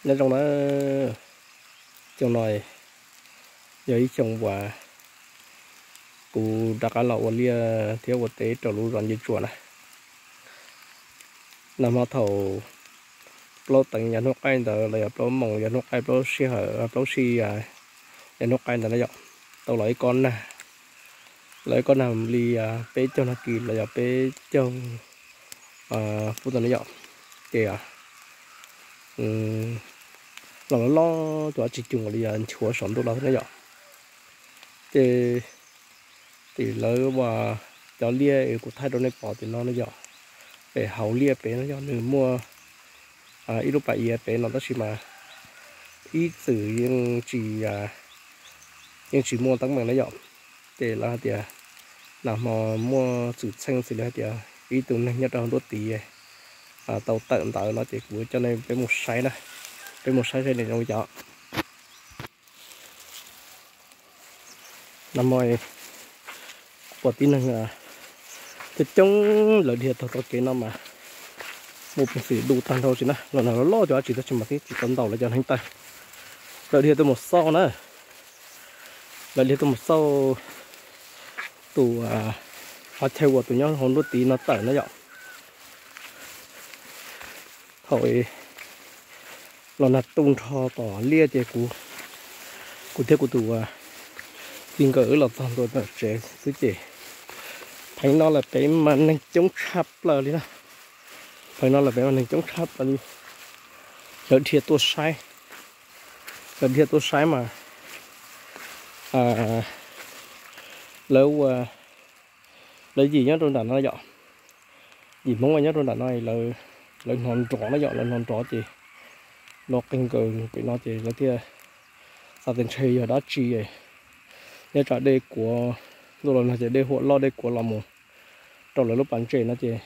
Nyob zoo na, xyoo no yog ib xyoo uas kuv rov qab los ua liaj thiab ua teb rau lub zos Ncej Tsuas na. Nag hmo thaum plaub teev yav hnub qaij ntawd los yog plaub moos yav hnub qaij, plaub sij hawm, plaub sij yav hnub qaij ntawd na yom, tau los ib kob nag, los ib kob nag li peb caug nag kis los yog peb caug pub tau na yom. Ces los loj loj cov tsis cuag li nchuav saum ntuj los na yom. Ces tim lawv uas cov liaj es kuv thaij rau nej pom tim no na yom, pem hauv liaj pem no yog nws muaj ib lub pas iav pem no tab sis mas ib txwm yeej tsis yeej tsis muaj teeb meem na yom. Ces lawv hais tias nag hmo muaj xwm txheej xws li hais tias ib tug neeg nyob rau hauv nruab tiv tau tawm ntawd no ces kuv coj nej peb mus saib na, peb mus saib saib nws zoo li cas. Nag hmo kuv pom tib neeg coob coob lawv dhia taug txoj kev no mas muaj peev xwm du tag nrho tsis na, los nag loj loj cov dab tsi tab sis mas twb tsis tau ntaus lawv cov neev taw. Lawv dhia tuaj mus xauj na, lawv dhia tuaj mus xauj tus qhov chaw uas tus nyob hauv nruab tiv no tawm na yom. Thaum los nag tu nrho tom liaj ces kuv, kuv thiab kuv tus tij nkawm wb los txog ntua tom tsev xwb ces pheev no lawm pem mas neeg coob tshaj plaws li na. Pheev no lawm pem mas neeg coob tshaj plaws li. Lawv dhia tuaj saib, lawv dhia tuaj saib mas lawv ua, lawv yim nyob rau nram no yom, yim Hmoob nyob rau nram no, lawv hnov nrov na yom, lawv hnov nrov ces los qeeg nkaus pem no ces lawv thiaj xav tias ntshe yog dab tsi nyob tsam dej kuav, ntuj los nag ces dej huam loj dej kuav los mus rau lawv lub pas ntses no ces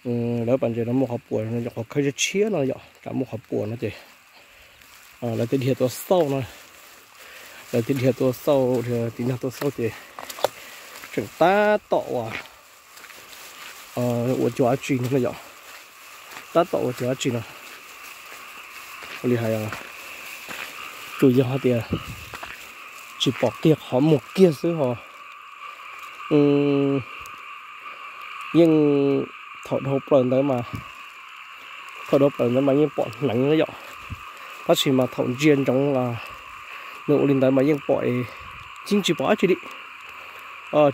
lawv lub pas ntses no muaj qhov puas, qhov khawb tshiab tshiab no yom, tsam muaj qhov puas no ces lawv thiaj dhia tuaj xauj no, lawv thiaj dhia tuaj xauj, dhia tiv nag tuaj xauj ces tseem tab tom ua, ua cov dab tsi no yom, tab tom ua cov dab tsi no. Ua li hais, tsuas yog hais tias tsis pom kiag qhov muag kiag xwb ho. Yeej thaum dhau plaws ntawd mas, thaum dhau plaws ntawd mas yeej pom hneev na yom, tab sis mas thaum ntsia ntsoov los nws ua li ntawd mas yeej pom, yeej tsis pom dab tsi li,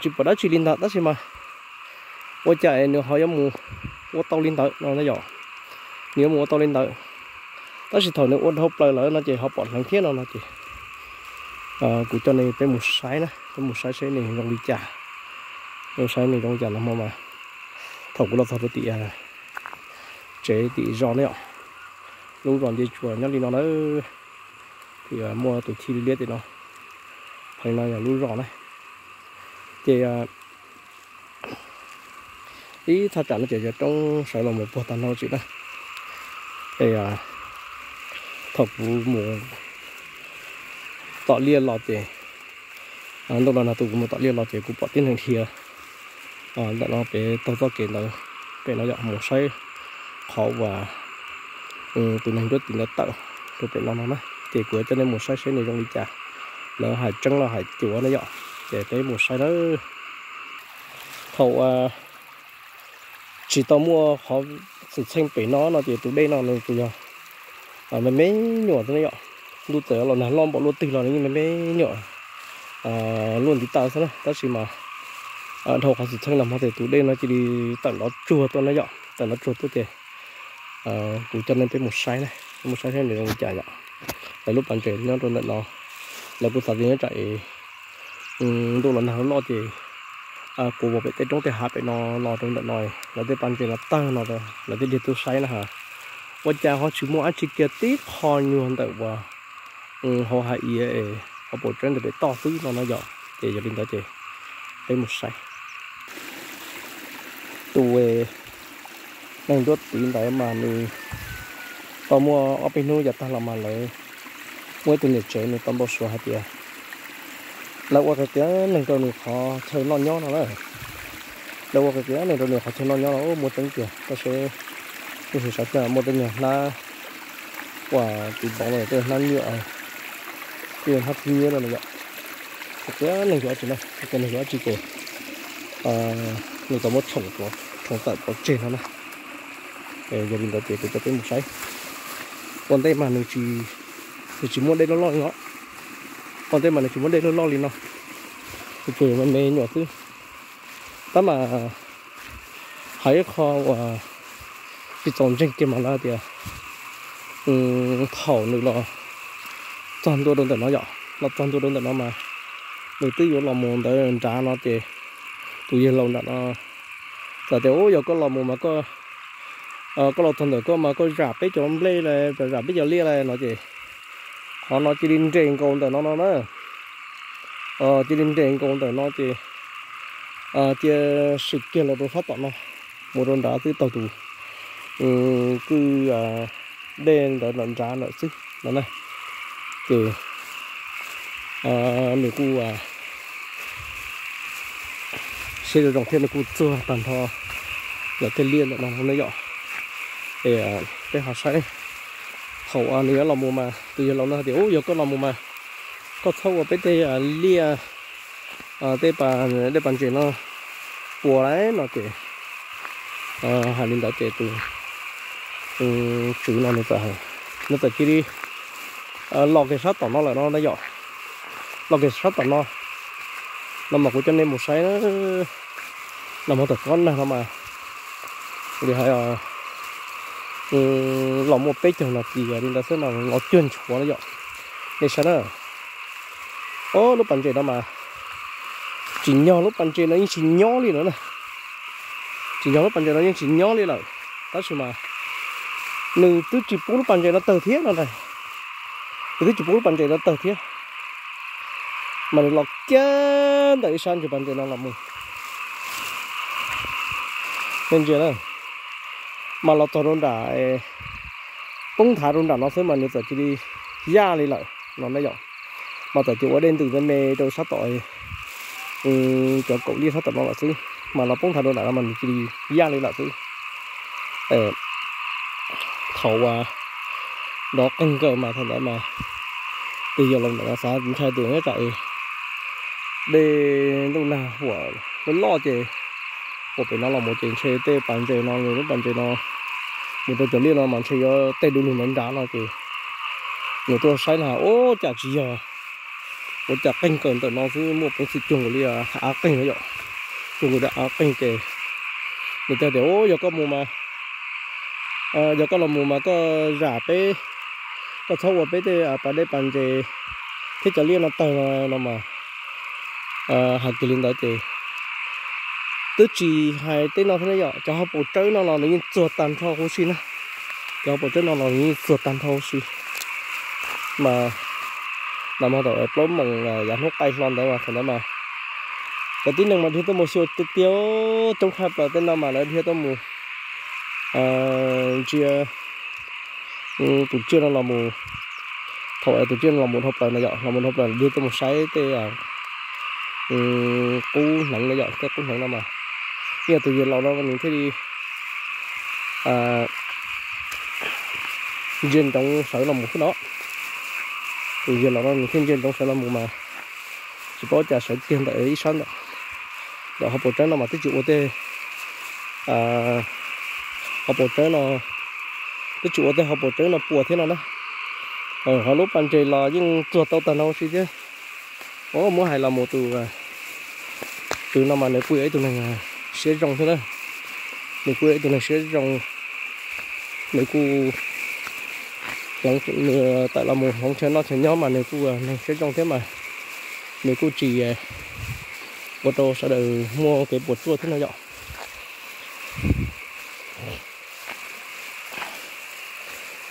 tsis pom dab tsi li ntawd tab sis mas ua cas es nws ho yuav mus ua tau li ntawd no na yom, nws yuav mus ua tau li ntawd. Tab sis thaum nws ua dhau plaws lawm no ces ho pom hneev thiab no no ces kuv coj nej peb mus saib na, peb mus saib seb nws zoo li cas, mus saib nws zoo li cas no hmo mas thaum kuv los txog rau tim tsev tim zos ne yom, lub zos Ncej Tsuas nyob li no na, ces muaj tus chij liab tim no, pheev no yog lub zos na, ces ib thaj tsam no ces cov roob sawv los mus puag tag nrho tsis na. Es thaum kuv mus tom liaj los ces, ntuj los nag tu kuv mus tom liaj los ces kuv pom tib neeg dhia ntawm no pem taug txoj kev ntawd, pem no yom, mus saib qhov uas tus neeg nruab tiv ntawd tawm rau pem no no na, ces kuv coj nej mus saib seb nws zoo li cas, lawv hais tseeb los hais cuav na yom, ces peb mus saib na. Thaum tsis tau muaj qhov xwm txheej pem no no ces tus dej no nws tsuas yog me me nyuam xwb na yom, ntuj txawm los nag loj npaum luaj twg los nws yeej me me nyuam luaj ntiv taw xwb na, tab sis mas dhau qhov xwm txheej los hmo ces tus dej no cia li tawm nrov tsuag tuaj na yom, tawm nrov tsuag tuaj ces kuv coj nej peb mus saib na, peb mus saib saib nws zoo li cas yom. Lawv lub pas ntses nyob rau ntawm no, lawv kuj xav tias nyob tsam es ntuj los nag loj ces kuv mus pem tej roob tej hav pem no los rau ntawm no, lawv tej pas ntses no tawg no, lawv thiaj dhia tuaj saib na ha. Ua cas ho tsis muaj dab tsi kiag tib qho nyuag ntawm uas hauv hav iav es hauv paus tseeb ntawm pem toj xwb no no yom, ces yog li ntawd ces peb mus saib. Tus neeg nruab tiv ntawd mas nws tau muaj ob peb hnub yav tag los mas lawv muaj ib tug niam tsev nws tau npau suav hais tias lawv ua qhia tias neeg rau nws qhov chaw noj nyob no na, lawv ua qhia tias neeg rau nws qhov chaw noj nyob no muaj tseeb tiag, tab sis ib sim sawv tsees muaj tej niag hlab Ua tus npoo no tej hnab nyiaj, tej hnab phib nyiaj no yom. Tias neeg yuav dab tsi na, tias neeg yuav dab tsi ces nws tau muab tshoom, tshoom tawm pov tseg no na. Yog li ntawd ces kuv coj peb mus saib. Ua ntej mas nws tsis, nws tsis muaj dej loj loj li no. Ua ntej mas nws tsis muaj dej loj loj li no. Nws tsuas me me nyuam xwb. Tab mas hais ib qho uas tsis txaus ntseeg kiag mas lawv tias thaum nws los txog ntua rau ntawm no yom, los txog ntua rau ntawm no mas nws twb yuav los mus ntawd nrad no ces tus yawg laus nram no txawm tias, Ub, yog koj los mus mas koj, koj los txog ntawm koj mas koj zam peb cov nplej los zam peb cov liaj los no ces qhov no cia li nres nkaus ntawm no no na. Cia li nres nkaus ntawm no ces cia sim kiag los rau sab tom no, mus rau nrad twb taug tus kwj dej ntawd nram nrad lawm xwb no na. Ces nws kuj siab zoo zoo thiab nws kuj txuag tag nrho lawv tej liaj ntawm no ne yom. Es peb ho saib thaum nws yuav los mus mas tus yawg laus no hais tias, Ub, yog koj los mus mas koj txhob ua peb tej liaj, tej dej pas ntses no puas lauj no ces hais li ntawd ces tus tswv no nws txawm, nws txawm cia li los kiag sab tom no lawm no na yom. Los kiag sab tom no, no mas kuv coj nej mus saib na. Los mus tom kob nag no mas li hais los muaj peb caug nas this li ntawd xwb mas los cuag nchuav na yom. Nej saib na, ob lub pas ntses no mas tsim nyog lub pas ntses no yeej tsis nyob li no na. Tsim nyog lub pas ntses no yeej tsis nyob li lawm, tab sis mas nws twb tsis pub lub pas ntses no tawg thiab no na. Nws twb tsis pub lub pas ntses no tawg thiab, mas nws los kiag ntawm ib sab ntsis pas ntses no los mus. Nej ntsia na, mas los txog rau nram, poob nthav rau nram no xwb mas nws txawm cia li yaj li lawm no na yom. Mas txawm cia ua dej ntws me me rau sab tom cov kaum liaj sab tom no lawm xwb, mas los poob nthav rau nram no mas nws cia li yaj li lawm xwb. Thaum uas nrov qeeg nkaus mas thaum ntawd mas tus yawg laus ntawm no xav ntshai tias nyob tsam dej ntuj nag huam loj loj ces huam pem no los mus ces ntshe tej pas ntses no, lub pas ntses no mus rau cov liaj no mas ntshe yuav tej du lug nrad nrad no ces nws tuaj saib no ua cas tsis yog, ua cas qeeg nkaus ntawm no xwb muaj peev xwm cuag nkaus li av qeeg no yom, cuag nkaus li av qeeg ces nws thiaj tias, Ub, yog koj mus mas, yog koj los mus mas koj zam peb, koj txhob ua peb tej pas dej pas ntses thiab cov liaj no tawg no mas. Hais kiag li ntawd ces twb tsis hais tej no thiab ne yom, cov hauv paus tsawb no los nws yeej txuag tag nrho huv si na. Cov hauv paus tsawb no los nws yeej txuag tag nrho huv si. Mas nag hmo thaum plaub moos yav hnub qaij hlo ntawd mas thaum ntawd mas cov tib neeg mas dhia tuaj mus xyuas tiag tiag, coob tshaj plaws tej no mas lawv dhia tuaj mus ntsia tus tsiaj no los mus, thaum tus tsiaj no los mus dhau plaws no yom, los mus dhau plaws dhia tuaj mus saib tej qub hneev no yom, tej qub hneev no mas, yog tus yawg laus no nws thiaj li ntsia ntsoov sawv los mus xwb no. Tus yawg laus no nws thiaj ntsia ntsoov sawv los mus mas tsis paub cas sawv kiag ntawm ib sab ntawm, ntawm hauv paus tsawb no mas twb tsis ua tej hauv paus tsawb no, twb tsis ua tej hauv paus tsawb no puas thiab no na. Ho lub pas ntses los yeej txuag tau tag no huv si thiab. Muab hais los mus tus tswv no mas nws kuj yog ib tug neeg siab zoo thiab na. Nws kuj yog ib tug neeg siab zoo, nws kuj tawm los mus hloov chaw noj chaw nyob mas nws kuj neeg siab zoo thiab mas nws kuj tsis ua rau sawv daws muaj kev puas tsuaj thiab no yom.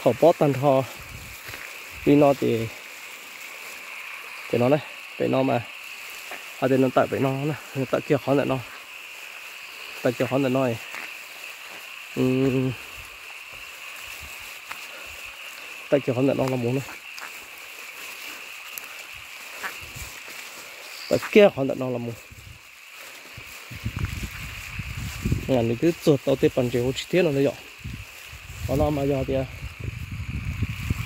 Thaum pob tag nrho li no ces, ces no na, pem no mas, hais tias nws tawm pem no, tawm kiag qhov ntawm no, tawm kiag qhov ntawm no, tawm kiag qhov ntawm no los mus na, tawm kiag qhov ntawm no los mus. Nws twb txuag tau tej pas ntses huv si thiab no na yom. Qhov no mas yog tias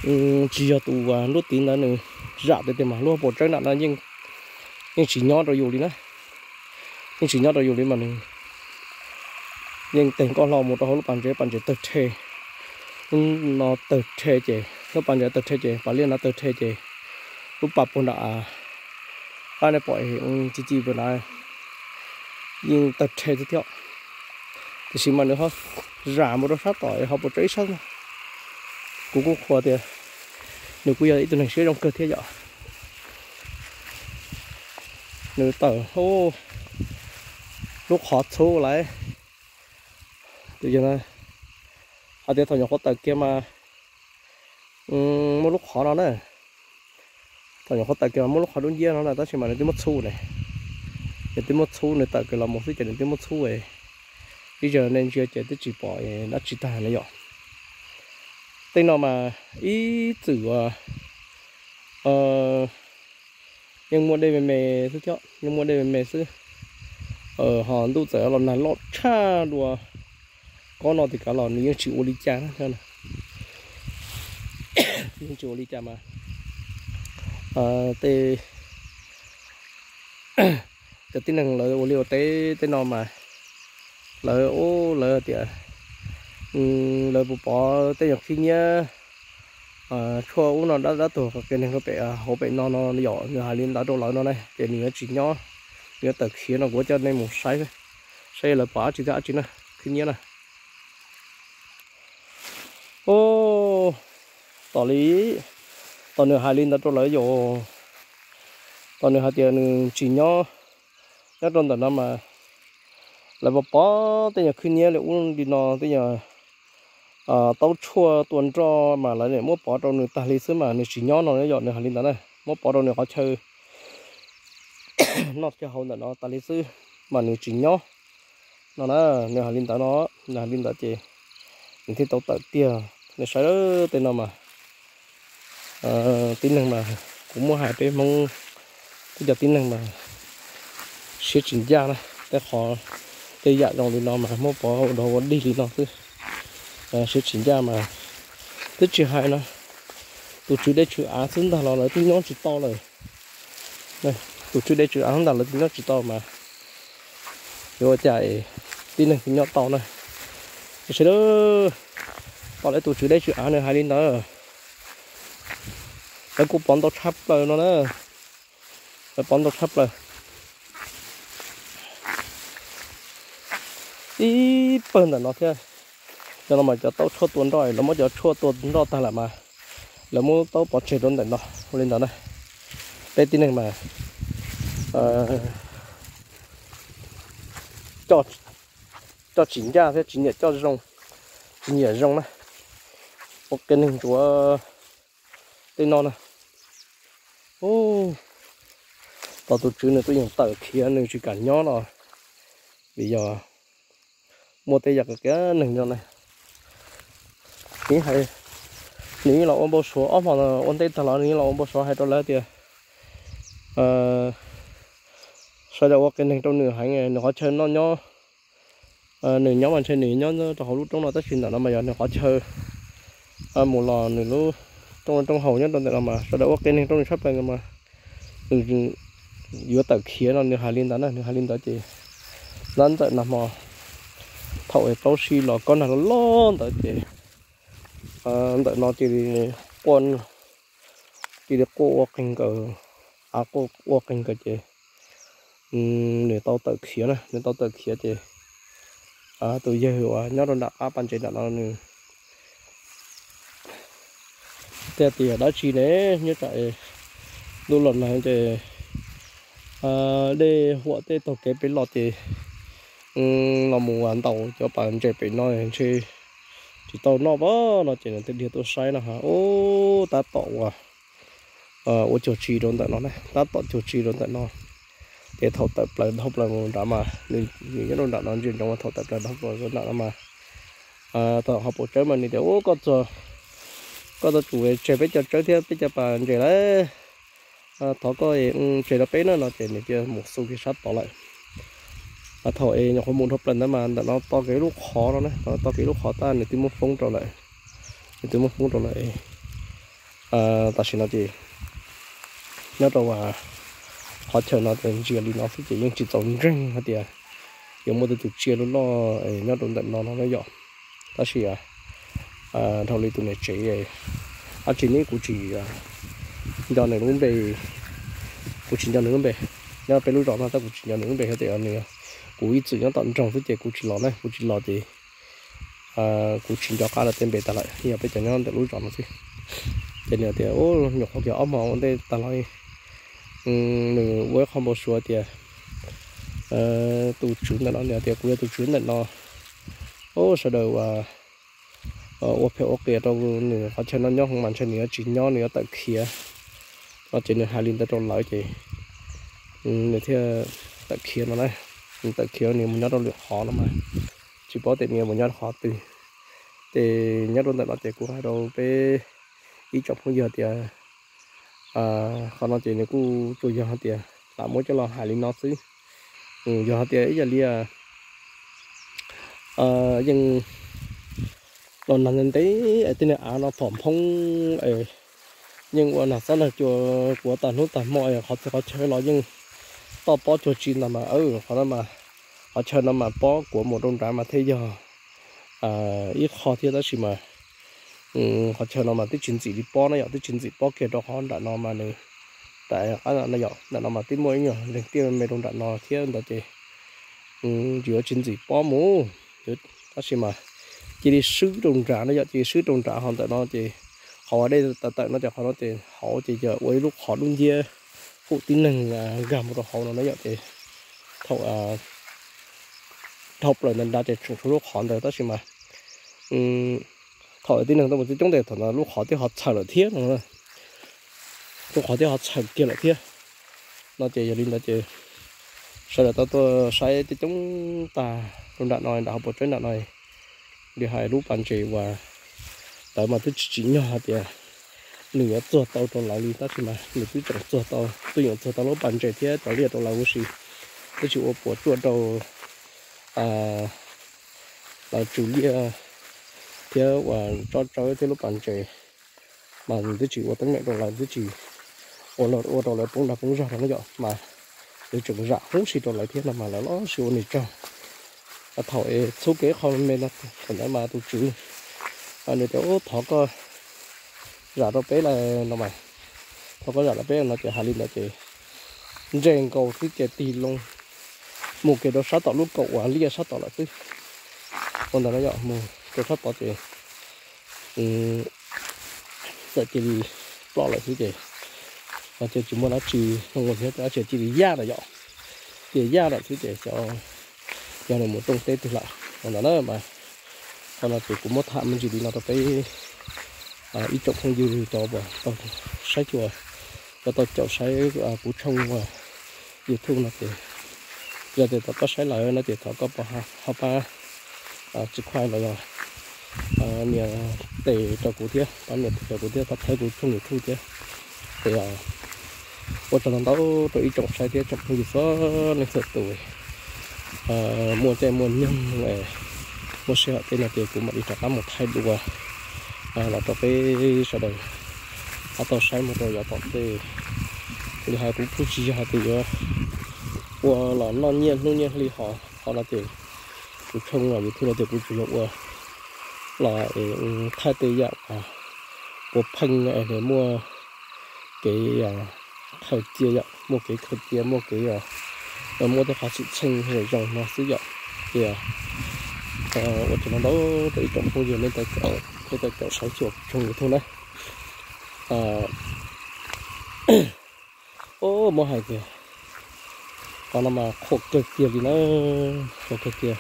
tsis yog tus nruab tiv ntawd nws zam tiag tiag mas lub hauv paus tsawb nram no yeej tsis nyob rau yus li na. Yeej tsis nyob rau yus li mas nws yeej teg nkoj hlo mus rau hauv lub pas ntses, pas ntses tawg rhe. Lub no tawg rhe ces lub pas ntses tawg rhe ces pas liaj no tawg rhe ces lub pas puag nram qab nej pom ci ci puag nrad yeej tawg rhe thiab thiab. Tiam sis mas nws ho zam mus rau sab tom hauv paus tsawb ib sab no. Kuv kuj qhuas tias nws kuj yog ib tug neeg siab zoo kawg thiab yom. Nws tawm lub qhov txhub lawm. Tus yawg hais tias thaum nyuam qhuav tawm kiag mas muaj lub qhov no na. Thaum nyuam qhuav tawm kiag mas muaj lub qhov dub nciab no na, tab sis mas nws twb muab txhub ne. Nws twb muab txhub, nws tawm kiag los mus xwb ces nws twb muab txhub. Ib zaug nej ntsia ces twb tsis pom dab tsi tag na yom. Tej no mas ib txwm uas yeej muaj dej me me xwb thiab, yeej muaj dej me me xwb. Ho ntuj txawm los nag loj tshaj dua kob no tim kav los nws yeej tsis ua li cas na. Yeej tsis ua li cas mas tej cov tib neeg lawv ua liaj ua teb tej no mas lawv ub lawv tias lawv puas pom tej nyuag khib nyiab tshuaj ub no dab dab tuag qhov kev neeg rau pem hauv pem no no yom, nws hais li ntawd rau lawv no na ces nws yuav tsis nyob, nws yuav tawm khiav no kuv coj nej mus saib, saib lawv pom dab tsi thiab dab tsi na, khib nyiab na. Ub, tom li, tom nws hais li ntawd rau lawv yom, tom nws hais tias nws tsis nyob, nyob rau ntawm no mas lawv pom pom tej nyuag khib nyiab li ub li no tej nyuag taub tshuaj tua nroj mas lawv niam muab pov rau nws tag li xwb mas nws tsis nyob no yom, nws hais li ntawd na, muab pov rau nws qhov chaw noj chaw haus ntawm no tas li xwb mas nws tsis nyob no na, nws hais li ntawd no, nws hais li ntawd ces nws thiaj tau tawm tiag. Nws saib tej no mas tib neeg mas kuv muab hais peb Hmoob tej cov tib neeg mas siab tsis ncaj na, tej qhov tej yam zoo li no mas muab pov ua dog ua dig li no xwb. Siab tsis ncaj mas twb tsis hais no, tus tswv dej tswv av xwb ntag los lawv twb nyob tsis tau lawm. Tus tswv dej tswv av xwb ntag lawv twb nyob tsis tau mas yuav ua cas tib neeg twb nyob tau na. Tiam sis tom lawv tus tswv dej tswv av nws hais li ntawd, lawv kuj pov ntau tshaj plaws no na, lawv pov ntau tshaj plaws ib pawg ntawm no thiab. Cov no mas cov taub tshuaj tua nroj, lawv muab cov tshuaj tua nroj tag lawm mas lawv muab taub pov tseg rau ntawm no ua li ntawd na. Peb tib neeg mas coj tsis ncaj thiab tsis nyiam coj zoo, tsis nyiam zoo na. Ua kev neeg ntsuav tej no na. Tos tus tswv nws tuaj yeem tawm khiav nws tsis kam nyob no vim yog muaj tej yam kiag neeg no na. Nws hais, nws yeej los ua npau suav ob hmo ua ntej tag los nws yeej los ua npau suav hais rau lawv tias sawv daws ua qias neeg rau nws heev, nws qhov chaw noj nyob, nws nyob mas ntshe nws nyob rau hauv lub roob no tab sis ntawm no mas yog nws qhov chaw mus los nws lub rooj, rooj haus nyob rau ntawm no mas sawv daws ua qias neeg rau nws tshaj plaws no mas nws yuav tawm khiav no nws hais li ntawd na, nws hais li ntawd ces nab ntxawm nag hmo thaum plaub sij los kob nag loj loj ntawd ces ntawm no cia li quaj, cia li quaj ua qeeg nkaus, av quaj ua qeeg nkaus ces nws tau tawm khiav na, nws tau tawm khiav ces tus yawg uas nyob rau nram qab pas ntses nram no nws thiaj tias dab tsi ne, nyob tsam ntuj los nag ces dej huam tej taug kev pem los ces los mus ntaus cov pas ntses pem no ntshe tsis tau noj pab no ces nws thiaj dhia tuaj saib no ha, ub, tab tom uas ua cuag tsi rau ntawm no na, tab tom cuag tsi rau ntawm no. Ces thaum tawm plaws dhau plaws mus nram mas nws nyob rau nram no ntsia ntsoov thaum tawm plaws dhau plaws rau nram no mas thaum ho pom tsawb mas nws tias ub, koj txog, koj txog tsum tseg peb cov tsawb thiab peb cov pas ntses lawm, thov koj tseg rau peb na no ces nws thiaj mus xu kiag sab tod lawm. Thaum es nyuam qhuav mus dhau plaws ntawd mas ntawm no to kiag ib lub qhov no na, to kiag ib lub qhov tab nws twb muab foob rau lawm, nws twb muab foob rau lawm. Tam sim no ces nyob rau qhov chaw no ntsia li no xwb ces yeej tsis txaus ntseeg hais tias yuav muaj tej tus tsiaj loj loj nyob rau ntawm no no na yom. Tab sis dhau li tus niam tsev, ab tsis neb kuv tsis nco nws lub npe, kuv tsis nco nws lub npe. Nyob peb lub zos no tab kuv tsis nco nws lub npe hais tias nws, kuv ib txwm nyob tom nroog xwb ces kuv tsis los na, kuv tsis los ces kuv tsis nco qab lawv tej npe tas lawm, yog peb cov nyob ntawm lub zos no xwb. Ces nws tias nyuam qhuav kiag ob hmo ua ntej tag los nws ua ib qho npau suav tias tus tswv ntawm no, nws tias kuv yog tus tswv ntawm no, sawv daws ua phem ua qias rau nws qhov chaw no nyob hov mas ntshe nws yuav tsis nyob, nws yuav tawm khiav no. Ces nws hais li ntawd rau lawv ces nws thiaj tawm khiav no na. Nws tawm khiav nws mus nyob rau lwm qhov no mas tsis paub tias nws yuav mus nyob qhov twg. Ces nyob rau ntawm no ces kuv hais rau peb ib tsoom phooj ywg tias qhov no ces nws kuj tsuas yog hais tias lam muab coj los hais li no xwb. Yog hais tias ib yam li yeej los nag ntev ntev es tej niag av no phom phoob es yeej ua nag xob nag cua kuav tag hnub tag hmo es qhov txhia qhov chaw los yeej toj pob cuag tsi ntag mas qhov no mas, qhov chaw no mas pob kuav mus rau nrad mas thiaj yog ib qho thiab tab sis mas qhov chaw no mas twb tsis ntxim li pob na yom, twb tsis ntxim pob kiag rau qhov nram no mas nws, nram qab no yom, nram no mas twb muaj ib nyuag leeg tiaj me rau nram no thiab ntawd ces yuav tsis ntxim pob mus. Tab sis mas cia li swb rau nrad no yom, cia li swb rau nrad ho ntawm no ces qhov uas dej tawm tawm no ces qhov no ces hauv ces yog ua ib lub qhov lub nciab pum tib neeg nkag mus rau hauv no na yom. Ces thaum dhau plaws ntawd nrad ces tseem tshuav lub qhov ntawd tab sis mas thaum tib neeg tuaj mus coob coob tes thaum ntawd lub qhov twb ho txhaws lawm thiab no, lub qhov twb ho txhaws kiag lawm thiab no. Ces yog li ntawd ces sawv daws tau tuaj saib coob coob tag rau nram no, nram hauv paus tsawb nram no, li hais lub pas ntses uas ntawd mas twb tsis tsim nyog hais tias nws yuav txuag tau rau lawv li tab sis mas nws twb tseem txuag tau, twb yeej txuag tau lub pas ntses thiab cov liaj rau lawv huv si, twb tsis ua puas tsuaj rau lawv tsw liaj thiab uas tsob tsawb thiab lub pas ntses mas nws twb tsis ua teeb meem rau lawv, twb tsis ua rau lawv poob dag poob zog rau na yom, mas nws tseem zam huv si rau lawv thiab no mas lawv los sis ua nws tsaug. Thaum es txhub kev qho me no thaum ntawd mas tus tswv nws tias thov koj zam rau peb lawm no mas, thov koj zam rau peb no ces hais li ntawd ces ntseg nkaus xwb ces tig loo mus kiag rau sab tom lub kaum uas liaj sab tod lawm xwb. Ua ntawd no yom, mus rau sab tod ces txawm cia li ploj lawm xwb ces ces tsis muaj dab tsi zoo ua thiab, dab tsi cia li yaj lawm yom, cia li yaj lawm xwb ces xyov yog nws mus rooj teb twg lawm no ntawd na mas. Qhov no ces kuv muab tham me ntsis li no rau peb ib tsoom phooj ywg cov uas tau saib, cov tau caum saib kuv tshooj YouTube no ces yog tias tau koj saib lawm no ces thov koj pab ho pab subscribe los yog nias tes rau kuv thiab, pab nias tes rau kuv thiab, pab thaib kuv tshooj YouTube thiab. Ces ua tsaug ntau ntau rau ib tsoom saib thiab tsoom phooj ywg txhua leej txhua tus. Muaj caij muaj nyoog, muaj sij hawm tej no ces kuv mam li rov qab mus thaij dua los rau peb sawv daws ho tau saib mus rau yav tom ntej. Li hais kuv kuj tsis yog hais tias yuav ua los noj nyiaj hnub nyiaj hli ho, qhov no ces kuv tshooj YouTube no ces kuv tsuas yog ua los thaij tej yam uas puas pheej es muaj kev khaws cia yom, muaj kev khaws cia, muaj kev muaj tej qhov xwm txheej zoo zoo no xwb yom. Ces ua tsaug ntau ntau rau ib tsoom phooj ywg nej tau caum saib kuv tshooj YouTube na. Muab hais tias qhov no mas qhuav kawg kiag li na, qhuav kawg kiag.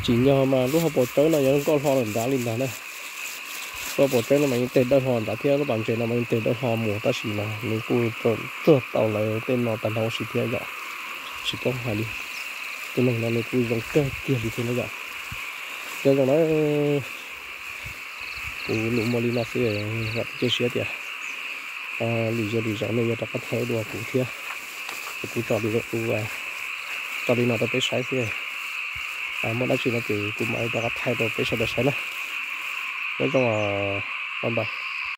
Tsim nyog mas lub hauv paus tsawb no yuav nkoj hlo lawm nrad li ntag na. Lub hauv paus tsawb no mas yeej teg dawb hlo nrad thiab lub pas ntses no mas yeej teg dawb hlo mus tab sis mas nws kuj tsuag tau lawv tej no tag nrho huv si thiab yom. Tsis paub hais li, tus neeg no nws kuj zoo kawg kiag li thiab na yom. Nyob zoo na, kuv lus muaj li no xwb, vam thiab cia siab tias lwm zaus lwm zaus nej yuav rov qab thaij dua kuv thiab. Kuv tso li kuv tso li no rau peb saib xwb, muaj dab tsi no ces kuv mam li rov qab thaij rau peb sawv daws saib na. Nyob zoo, bye bye.